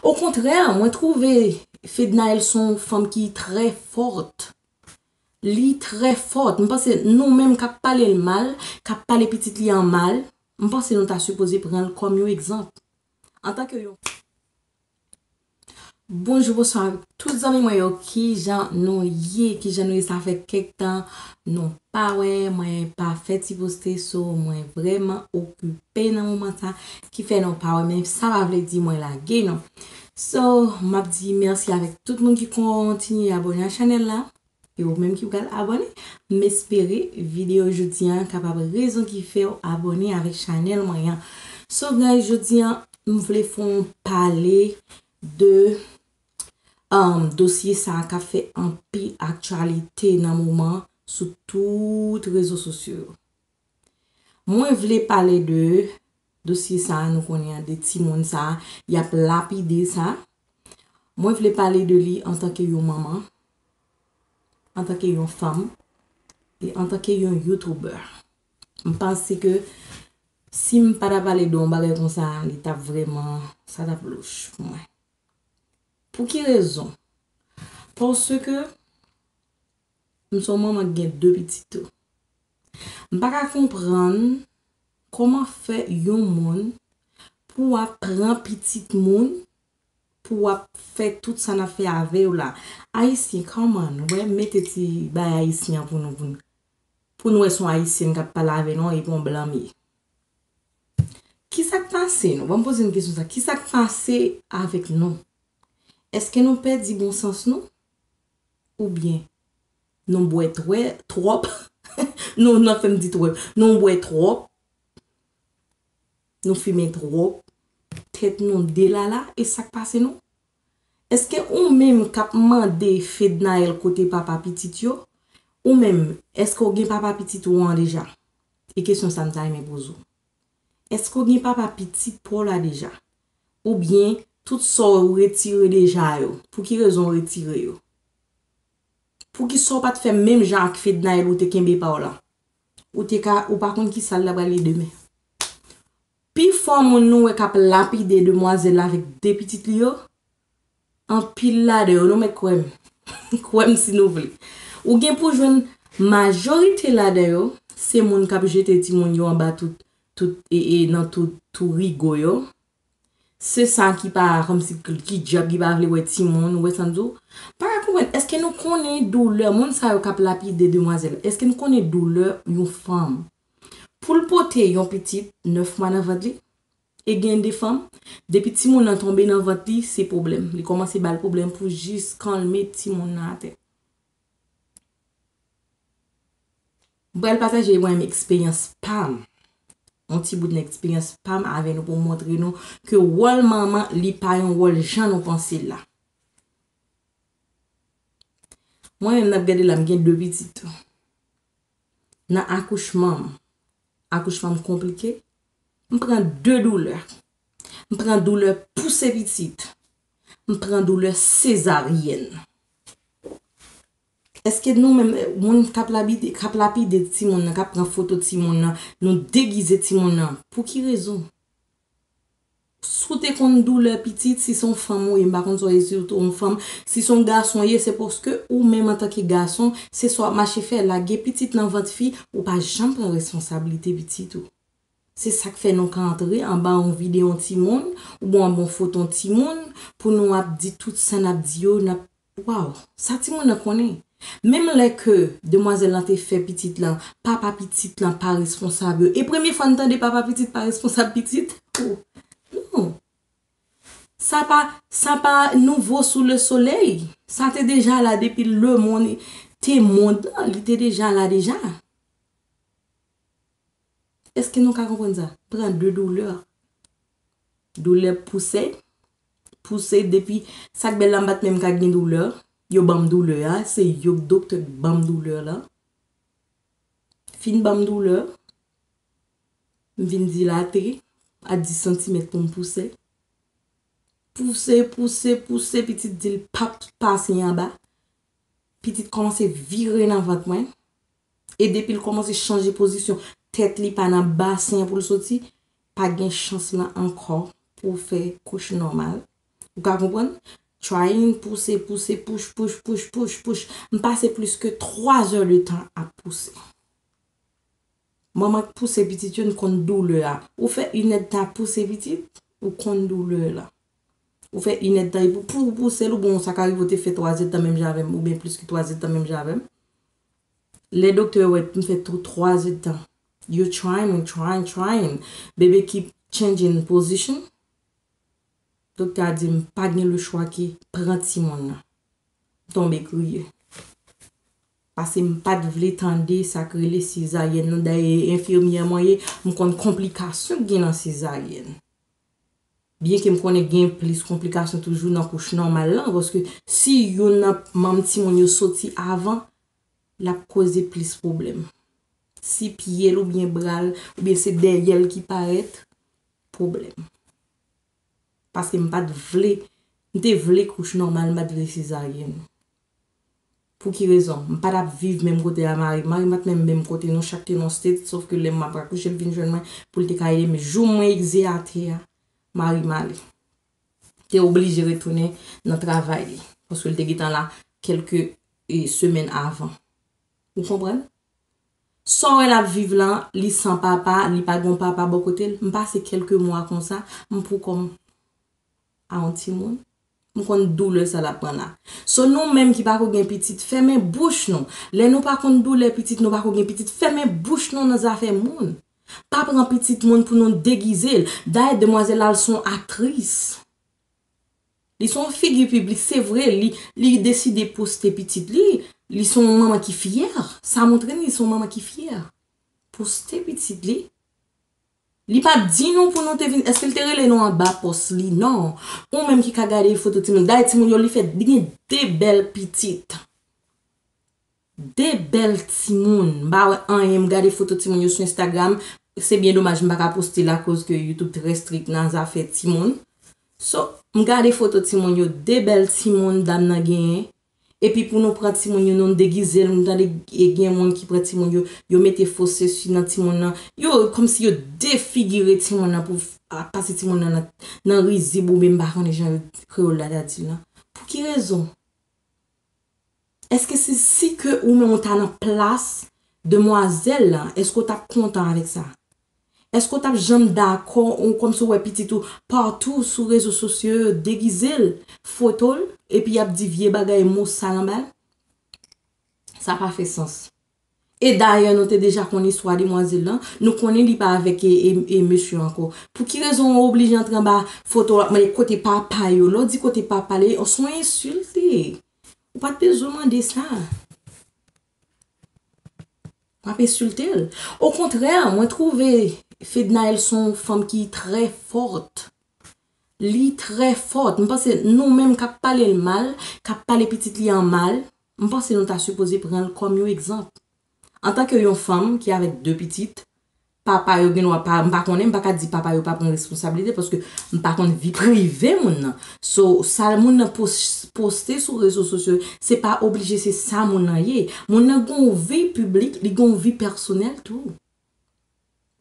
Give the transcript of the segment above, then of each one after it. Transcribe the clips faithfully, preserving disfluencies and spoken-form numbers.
Okontrè, mwen twouve Fednaelle se yon fanm ki trè fòt. Li trè fòt. M panse nou menm k ap pale l mal, k ap pale pitit li an mal, m panse nou ta sipoze pran l kòm yon egzanp. Antanke yon Bonjou, bonswa tout zanmi mwen yo, kijan nou ye, kijan nou ye, sa fè kèk tan nou pa wè, mwen pa fè ti poste, so mwen vrèman okipe nan moman sa, ki fè nou pa wè, men sa pa vle di mwen lage nou. So, m ap di mèsi avèk tout moun ki kontinye abòne a chanèl la. E ou menm ki pral abòne, m espere videyo jodi a kapab rezon ki fè w abòne avèk chanèl mwen an. So guys, jodi a m vle fè yon pale de um, dosye sa a k ap fè anpil aktyalite nan moman sou tout rezo sosyo yo. Mwen vle pale de dosye sa a, nou konnen an, de timoun sa a, y ap lapide sa. Mwen vle pale de li antanke yon manman, antanke yon fanm, e antanke yon youtubè. M panse ke si m pa ta pale de yon bagay konsa, li t ap vrèman, sa t ap louch pou mwen. Pou ki rezon? Paske m se yon manman ki gen de pitit tou. M pa ka konprann kòman fè yon moun pou w ap pran pitit moun, pou w ap fè tout sa n ap fè avè yo la. Ayisyen, come on, wè, mete ti bay ayisyen an pou nou, pou n, pou n wè se yon ayisyèn k ap pale avè nou epi yon blan m ye. Kisa k pase nou? Ban m poze n kesyon sa. Kisa k pase avèk nou? Èske nou pèdi bon sans nou? Oubyen nou bwè twè, twòp? Nou, nou fè m di twòp. Nou bwè twòp. Nou fimen twòp. Tèt nou delala. E sa k pase nou? Èske ou menm k ap mande Fednaelle kote papa pitit yo? Ou menm, èske w gen papa pitit ou an deja? E kesyon sa m ta renmen poze w. Èske w gen papa pitit pa w la deja? Oubyen, tout sa w retire deja yo, pou ki rezon w retire yo? Poukisa w pa t fè menm jan ak Fednaelle ou te kenbe pa w la? Ou te ka, ou pa konn kisa l ta pral ye demen. Pifò moun nou wè k ap lapide demwazèl la avèk de pitit li yo, anpil ladan yo, nou mèt kwè m. Kwè m si nou vle. Ou gen pou jwenn majorite ladan yo, se moun k ap jete timoun yo anba tout, tout, e, e, nan tout, tout rigo yo. Se sa ki pa, kòmsi, ki djab ki pa vle wè timoun, ou wè sa m di w? Pa ka konprann, èske nou konnen doulè moun sa yo k ap lapide demwazèl? Èske nou konnen doulè yon fanm? Pou l pote yon pitit nèf mwa nan vant li, e gen de fanm, depi timoun nan tonbe nan vant li, se pwoblèm. Li kòmanse ba l pwoblèm pou jis kan l met timoun nan atè. M pral pataje mwen menm eksperyans pa m. Yon ti bout nan eksperyans pa m avè nou pou m montre nou ke wòl manman, li pa yon wòl jan nou panse l la. Mwen menm, n ap gade la, m gen de pitit tou. Nan akouchman m, akouchman m konplike, m pran de doulè. M pran doulè pouse pitit. M pran doulè sezaryèn. Èske nou menm, moun k ap lapide, k ap lapide timoun nan, k ap pran foto timoun nan, nou degize timoun nan, pou ki rezon? Si w te konn doulè pitit, si se yon fanm ou ye, m pa konn sa w ye, si w te yon fanm, si se yon gason w ye, se paske ou menm antanke gason, se sa w ap mache fè, lage pitit nan vant fi, ou pa janm pran responsablite pitit ou. Se sa k fè nou ka antre anba yon videyo yon timoun, oubyen anba yon foto yon timoun, pou nou ap di tout sa n ap di yo, n ap, waw, sa timoun nan konnen. Menm lè ke demwazèl lan te fè pitit lan, papa pitit lan pa responsab yo. E premye fwa n tande papa pitit pa responsab pitit? Oh, non. Sa pa, sa pa nouvo sou le solèy. Sa te deja la depi lemonn te monn, li te deja la deja. Èske nou ka konprann sa? Pran de doulè. Doulè pouse, pouse depi, sa k bèl la, m pa t menm ka gen doulè. Yo ban m doulè a, se yo k doktè k ban m doulè la. Fin ban m doulè, m vin dilate a dis santimèt pou m pouse. Pouse, pouse, pouse, pitit di l p ap pase anba. Pitit kòmanse vire nan vant mwen. E depi l kòmanse chanje pozisyon, tèt li pa nan basen an pou l soti, pa gen chans lan ankò pou w fè kouch nòmal. Ou ka konprann? Trying, pouse, pouse, push, push, push, push, push. M pase plis ke twa zè de tan ap pouse. Manman k pouse pitit yo, n konn doulè a. Ou fè inèdtan ap pouse pitit, ou konn doulè la. Ou fè inèdtan, epi pou ou pouse l, ou bon, sa ka rive ou te fè twa zèdtan menm jan avè m, oubyen plis ke twa zèdtan menm jan avè m. Lè doktè wè m fè tou twa zèdtan, you trying, trying, trying. Bebe keep changing position. Doktè a di m pa gen lechwa ke pran timoun nan. M tonbe kriye. Paske m pa t vle tande sa k rele sezaryèn nan. Dayè, enfimyè mwen ye, m konn konplikasyon k gen nan sezaryèn. Byenke m konnen gen plis konplikasyon toujou nan kouch nòmal lan, paske si youn nan manm timoun yo soti avan, l ap koze plis pwoblèm. Si pye l oubyen bra l, oubyen se dèyè l ki parèt, pwoblèm. Paske m pa t vle, m te vle kouch nòmal, m pa t vle sezaryèn. Pou ki rezon? M pa t ap viv menm kote a mari m. Mari m pa t menm menm kote, nou chak te nan States, sòf ke lè m ap akouche, l vin jwenn mwen pou l te ka ede m. Jou mwen egzeyate a, mari m ale. Te oblije retounen nan travay li, paske l te gentan la kèlke, e, semèn avan. Ou konprann? Sa w wè l ap viv lan, li san papa, li pa gen papa bò kote l. M pase kèlke mwa konsa, m pou kò m a yon timoun. M konn doulè sa l ap pran la. So, nou menm ki pako gen pitit, fèmen bouch nou. Lè nou pa konn doulè pitit, nou pako gen pitit, fèmen bouch nou nan zafè moun. Pa pran pitit moun pou nou degize l. Dayè, demwazèl la, l se yon aktris. Li se yon figi piblik, se vre, li, li deside poste pitit li. Li se yon manman ki fyè. Sa montre n li se yon manman ki fyè. Poste pitit li. Li pa t di nou pou nou te vin, èske l te rele nou anba pòs li? Non. Ou menm ki ka gade foto timoun. Dayè timoun yo, li fè, li gen de bèl pitit. De bèl timoun. M pa wè anyen, m gade foto timoun yo sou Instagram. Se byen domaj, m pa ka poste l akoz ke YouTube trè strik nan zafè timoun. So, m gade foto timoun yo, de bèl timoun dam nan genyen. Epi pou nou pran timoun yo, nou degize l, m tande e gen moun ki pran timoun yo, yo mete fo sesi nan timoun nan. Yo, kòmsi yo defigire timoun nan pou f-, a, pase timoun nan, nan, nan rizib oubyen m pa konnen jan kreyòl la ta di l lan. Pou ki rezon? Èske si, si ke ou menm ou ta nan plas demwazèl la, èske w t ap kontan avèk sa? Èske w t ap janm dakò ou kòmsi w wè pitit ou patou sou rezo sosyo yo degize l, foto l, epi y ap di vye bagay mo sal anba l? Sa pa fè sans. E dayè, nou te deja konn istwa demwazèl lan. Nou konnen li pa avèk e, e, e mesye ankò. Pou ki rezon w oblije antre anba foto w ap mande kote papa yo? Lè w di kote papa l, se yon ensilt li ye. Ou pa t bezwen mande sa. W ap ensilte l. Okontrè, mwen twouve Fednaelle se yon fanm ki trè fòt. Li trè fòt. M panse nou menm k ap pale l mal, k ap pale pitit li an mal, m panse nou ta sipoze pran l kòm yon egzanp. Antanke yon fanm ki avèk de pitit, papa yo gen dwa pa, m pa konnen, m pa ka di papa yo pa pran responsablite, paske m pa konn vi prive moun nan. So, sa moun nan pos-, poste sou rezo sosyo, se pa oblije se sa moun nan ye. Moun nan gen yon vi piblik, li gen yon vi pèsonèl tou.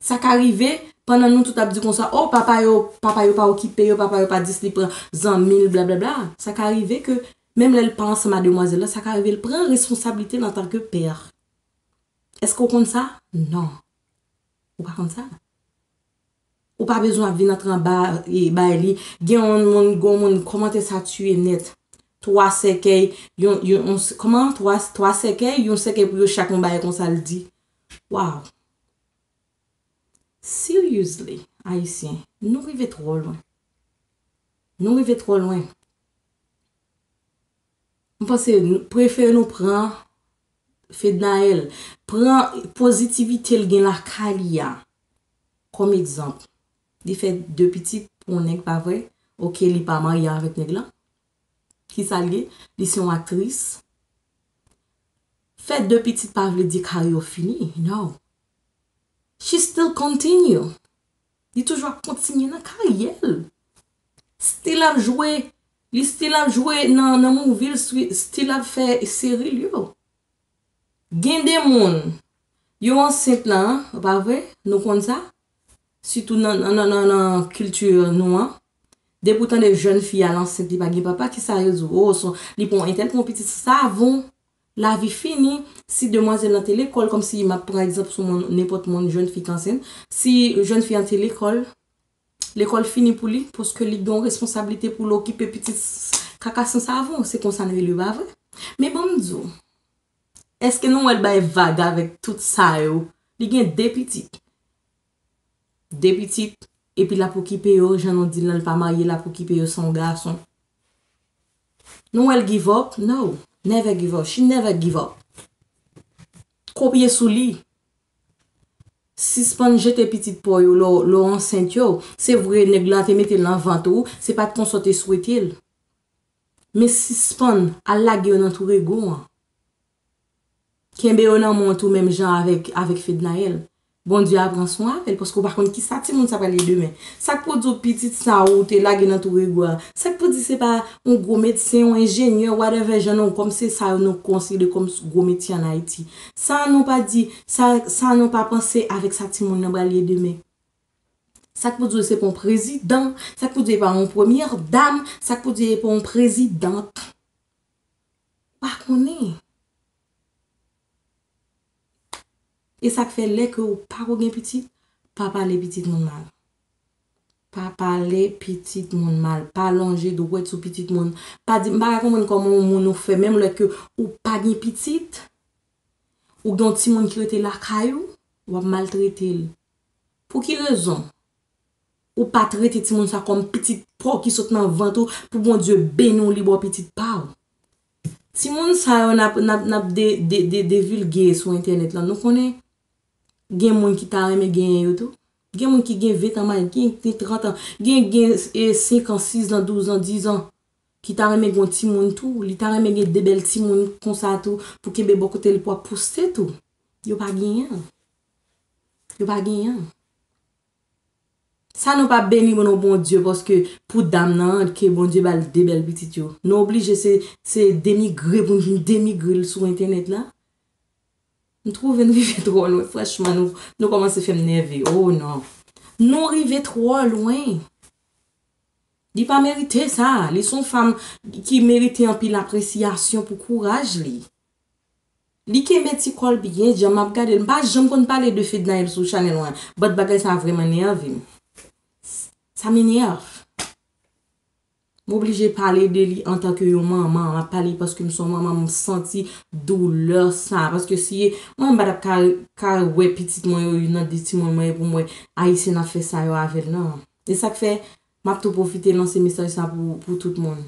Sa ka rive, pandan nou tout ap di konsa, o, papa yo, papa yo pa okipe yo, papa yo pa di si li pran zanmi l, blablabla. Sa ka rive ke, menm lè l pa ansanm a demwazèl la, sa ka rive l pran responsablite l antanke pè. Èske w konn sa? Non. Ou pa konn sa. Ou pa bezwen ap vin antre anba, e, bay li. Gen yon moun, gen yon moun, kòmantè sa tiye nèt. Twa sèkèy, yon, yon, yon, kòman? Twa, twa sèkèy, yon sèkèy pou yo chak, yon bagay konsa l di. Waw. Seriously, Ayisyen, nou rive twò lwen. Nou rive twò lwen. M panse n-, prefere nou pran Fednaelle, pran pozitivite l gen lakay li a kòm egzanp. Li fè de pitit pou yon nèg, pa vre? Oke, li pa marye avèk nèg lan. Kisa l ye? Li se yon aktris. Fè de pitit pa vle di karyè w fini. No. She still continue. Li toujou ap kontinye nan karyè l. Still ap jwe, li still ap jwe nan, nan movie l, swi-, still ap fè seri l yo. Gen de moun, yo ansent lan, pa vre? Nou konn sa? Sitou nan, nan, nan, nan, nan kilti nou an. Depi w tande jèn fi a ansent, li pa gen papa, kisa yo di w? Oh, son, li pran entèl, pran pitit, savon. Lavi fini. Si demwazèl lan te lekòl, kòmsi m ap pran egzanp sou moun, nenpòt moun, jèn fi k ansent. Si jèn fi an te lekòl, lekòl fini pou li, paske li gen yon responsablite pou l okipe pitit kaka san savon. Se konsa n rele yo, pa vre? Men ban m di w, èske nou wè l bay vag avèk tout sa yo? Li gen de pitit. De pitit, epi l ap okipe yo, jan nou di l lan, l pa marye, l ap okipe yo, se yon gason. Nou wè l give up? No. Never give up. She never give up. Kopye sou li. Sispann jete pitit pa w yo lè w, lè w ansent yo. Se vre, nèg la te mete l nan vant ou, se pa t konsa w te swete l. Men sispann al lage yo nan tou rego an. Kenbe yo nan men w tou menm jan avèk, avèk Fednaelle. Bondye a pran swen avè l, paske w pa konn kisa timoun sa pral ye demen. Sa k pou di w pitit sa ou te lage nan tou rego a? Sa k pou di se pa yon gwo medsen, yon enjenyè, whatever jan nou, kòm se sa yo nou konsidere kòm s-, gwo metye ann Ayiti? Sa nou pa di, sa, sa nou pa panse avèk sa timoun nan pral ye demen? Sa k pou di w se pa yon prezidan? Sa k pou di w e pa yon premyè dam? Sa k pou di w e pa yon prezidant? Pa konnen. E sa k fè lè ke ou pa ko gen pitit, pa pale pitit moun mal. Pa pale pitit moun mal. Pa lonje dwèt sou pitit moun. Pa di, m pa ka konprann kòman yon moun ou fè, menm lè ke ou pa gen pitit, ou gen yon timoun ki rete lakay ou, w ap maltrete l. Pou ki rezon ou pa trete timoun sa kòm pitit pa w ki sot nan vant ou pou Bondye beni w, li ba w pitit pa w? Timoun sa yo n ap, n ap, n ap de, de, de, devilge sou entènèt lan. Nou konnen gen moun ki ta renmen genyen yo tou. Gen moun ki gen ven tan, may, gen, gen trant an, gen, gen, e, senk an, sis an, douz an, diz an, ki ta renmen gen yon timoun tou. Li ta renmen gen de bèl timoun konsa tou pou kenbe bò kote l pou ap pouse tou. Yo pa genyen. Yo pa genyen. Sa nou pa beni non Bondye, paske pou dam nan, ke Bondye ba l de bèl pitit yo. Nou oblije se, se demigre pou n demigre l sou entènèt la. M twouve n rive twò lwen, franchman, nou, nou kòmanse fè m nève. Oh non. Nou rive twò lwen. Li pa merite sa. Li se yon fanm ki merite anpil apresyasyon pou kouraj li. Li kenbe ti kò l byen djanm, m ap gade l. M pa janm konn pale de Fednaelle sou chanèl mwen, but bagay sa vrèman nève m. Sa m enève. M oblije pale de li antanke yon manman. M ap pale paske m se yon manman, m santi doulè sa. Paske si mwen, m pa t ap ka, ka wè pitit mwen yo, youn nan de timoun mwen yo, pou m wè Ayisyen ap fè sa yo avè l, non. E sa k fè, m ap tou pwofite lanse mesaj sa pou, pou tout moun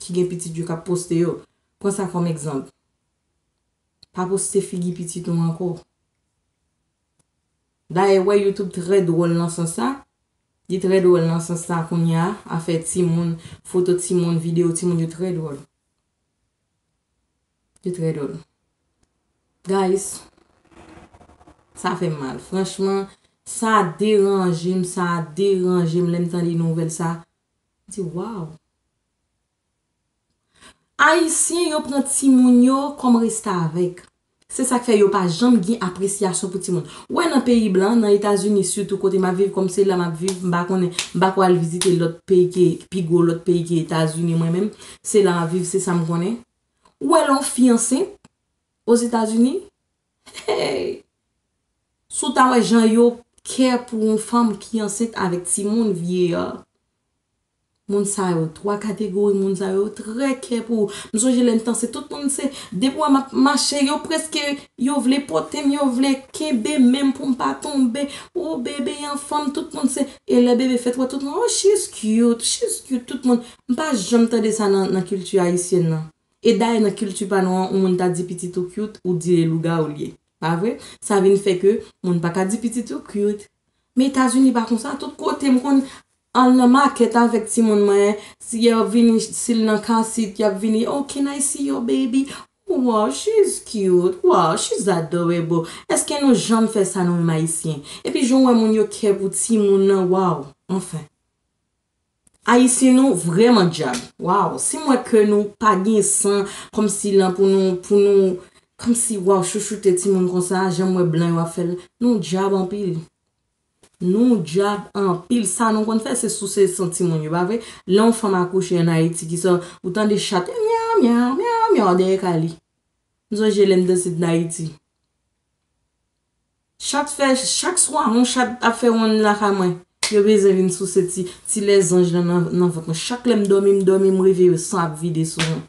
ki gen pitit yo k ap poste yo. Pran sa kòm egzanp. Pa poste figi pitit ou ankò. Dayè, wè, YouTube trè dwòl nan sans sa. Li trè dwòl nan sans sa kounye a. Afè timoun, foto timoun, videyo timoun yo trè dwòl. Yo trè dwòl. Guys, sa fè m mal. Franchman, sa deranje m, sa deranje m lè m tande nouvèl sa. M di, waw. Ayisyen yo pran timoun yo kòm restavèk. Se sa k fè yo pa janm gen apresyasyon pou timoun. Ou wè nan peyi blan, nan Etazini sitou kote m ap viv, kòm se la m ap viv, m pa konnen, m pa ko al vizite lòt peyi ki pi gwo, lòt peyi ki Etazini mwen menm, se la m ap viv, se sa m konnen. Ou wè lè yon fi ansent Ozetazini, hey! Si w ta wè jan yo kè pou yon fanm ki ansent avèk timoun, vye a. Moun sa yo, twa kategori moun sa yo, trè kè pou ou. M sonje lè m t ansent, tout moun se, depi w wè m ap mache, yo prèske, yo vle pote m, yo vle kenbe men m pou m pa tonbe. Oh, bebe, anfan m, tout moun se, e lè bebe fèt, wè tout moun, oh, she's cute, she's cute, tout moun. M pa janm tande sa nan, nan kilti ayisyèn nan. E dayè, nan kilti pa nou an, yon moun ta di pitit ou cute, ou di lougawou l ye. Pa vre? Sa vin fè ke moun pa ka di pitit ou cute. Men Etazini pa konsa. Tout kote m konn al nan makèt avèk timoun mwen, si y ap vini, si l nan kasit, y ap vini, "Oh, can I see your baby? Wow, she's cute. Wow, she's adorable." Èske nou janm fè sa nou menm Ayisyen? Epi jan w wè moun yo kè pou timoun nan, wow, anfen. Ayisyen nou vrèman djab. Waw, si m wè ke nou pa gen san, kòmsi lan pou nou, pou nou, kòmsi, waw, chouchoute timoun konsa, jan m wè blan yo ap fè l, nou djab anpil. Nou dyab anpil. Sa nou konn fè, se souse san timoun yo, pa vre? Lè yon fanm akouche ann Ayiti, ki sa, ou tande chat, myaw, myaw, myaw, myaw, dèyè kay li. M sonje lè m danse nan Ayiti. Chat fè, chak swa, yon chat ap fè wonn lakay mwen. Yo bezwen vin souse ti, ti lèzanj lan nan, nan vant mwen. Chak lè m dòmi, m dòmi, m reve, yo san ap vide sou mwen.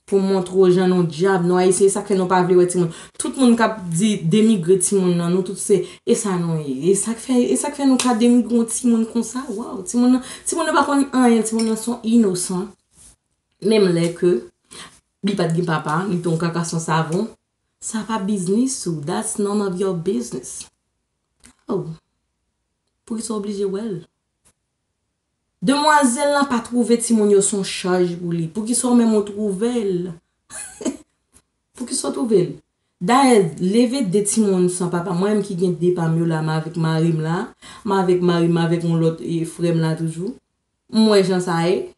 Pou m montre w jan nou dyab, nou Ayisyen, e sa k fè nou pa vle wè timoun. Tout moun k ap di denigre timoun nan, nou tout se, e sa nou ye. E sa k fè, e sa k fè nou ka denigre yon timoun konsa. Waw, timoun nan, timoun nan pa konn anyen, timoun nan se yon inosan. Menm lè ke li pa t gen papa, li te yon kaka san savon, sa pa biznis ou. That's none of your business. Oh. Poukisa w oblije wè l? Demwazèl lan pa twouve timoun yo se yon chaj pou li. Poukisa w menm ou twouve l? Poukisa w twouve l? Dayè, leve de timoun san papa. Mwen menm ki gen de pa m yo la, m avèk mari m la, m avèk mari m, avèk yon lòt, e, frè m la toujou. M wè jan sa ye.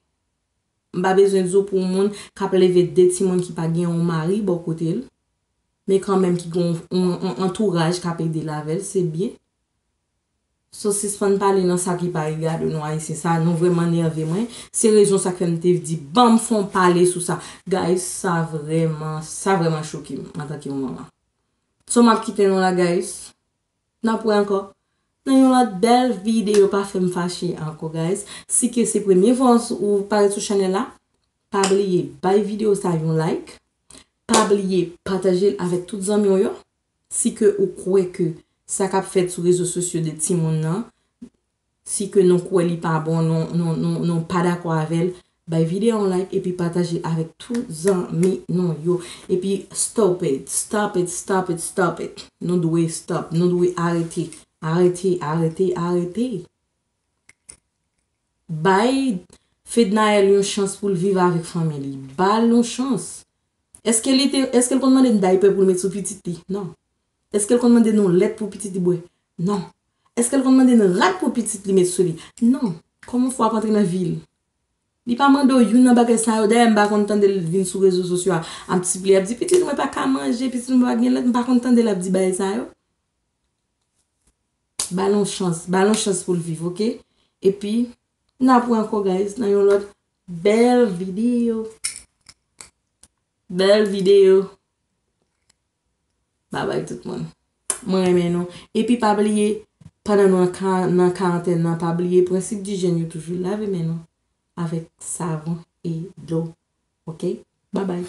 M pa bezwen di w pou yon moun k ap leve de timoun ki pa gen yon mari bò kote l, men kanmenm ki gen yon, yon, yon antouraj k ap ede l avè l, se byen. So, sispann pale nan sa ki pa regade nou, Ayisyen. Sa nou vrèman nève mwen. Se rezon sa k fè m te di, ban m fè yon pale sou sa. Guys, sa vrèman, sa vrèman choke m antanke yon manman. So, m ap kite nou la, guys. N ap wè ankò nan yon lòt bèl videyo. Pa fè m fache ankò, guys. Si ke se premye fwa ou parèt sou chanèl la, pa bliye bay videyo sa yon like. Pa bliye pataje l avèk tout zanmi w yo. Si ke ou kwè ke sa k ap fèt sou rezo sosyo de timoun nan, si ke nou kwè li pa bon, nou, nou, nou, nou pa dakò avè l, bay videyo an like epi pataje avèk tout zanmi nou yo. Epi stop it, stop it, stop it, stop it. Nou dwe stop, nou dwe arete, arete, arete, arete. Bay Fednaelle yon chans pou l viv avèk fanmi li. Ba l yon chans. Èske li te, èske l konn mande n daypè pou l met sou pitit li? Non. Èske l konn mande n yon lèt pou pitit li bwè? Non. Èske l konn mande n rad pou pitit li met sou li? Non. Kòman fè w ap antre nan vi l? Li pa mande w youn nan bagay sa yo. Dayè, m pa konn tande l vin sou rezo sosyo a ap sipliye, ap di, pitit mwen pa ka manje, pitit mwen pa gen lèt. M pa konn tande l ap di bagay sa yo. Ba l yon chans, ba l yon chans pou l viv, oke? Epi, n ap wè ankò, guys, nan yon lòt bèl videyo. Bèl videyo. Babay tout moun. Mwen renmen nou. Epi pa bliye, pandan nou an ka-, nan karantèn nan, pa bliye prensip dijyèn yo toujou. Lave men nou avèk savon e dlo. Oke? Babay.